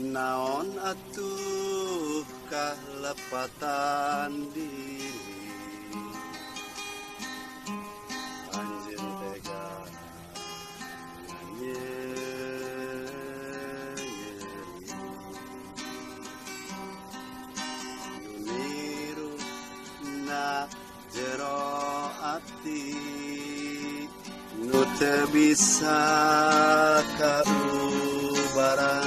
Naon atuh kalepatan diri anjeun tega nyeri nu niru na jero ati nu teu bisa kaubaran.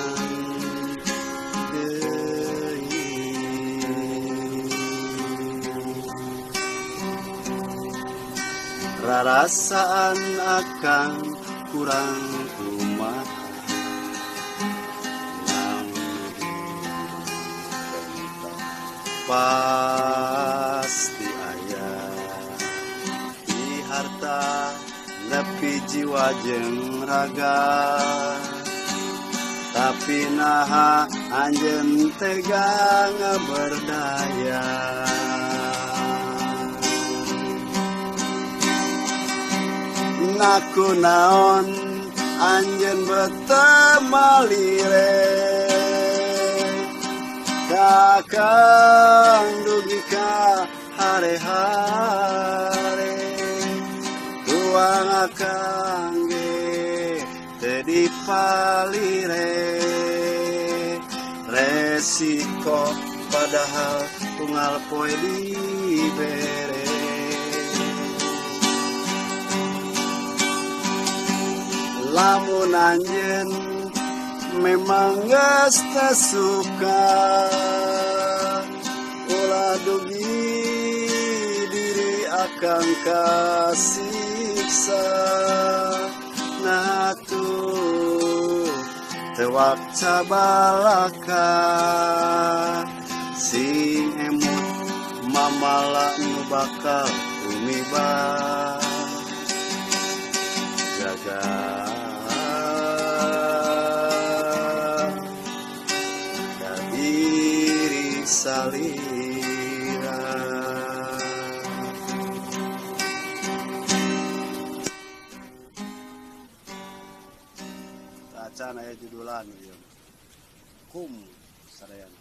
Rarasaan akang kurang kumaha pasti aya di harta nepi jiwa jeung raga tapi naha anjeun tega ngaberdaya. Naku naon anjeun betemalire kakang dugi ka hare-hare tuang akang ge teu dipalire resiko padahal tunggal poe dibere. Lamun anjeun memang geus teu suka ulah dugi diri akang kasiksa nah tuh tewak cabalaka sing emut mamala nu bakal tumiba jaga diri salira. Acan aya judulan ieu. Kum sadayana.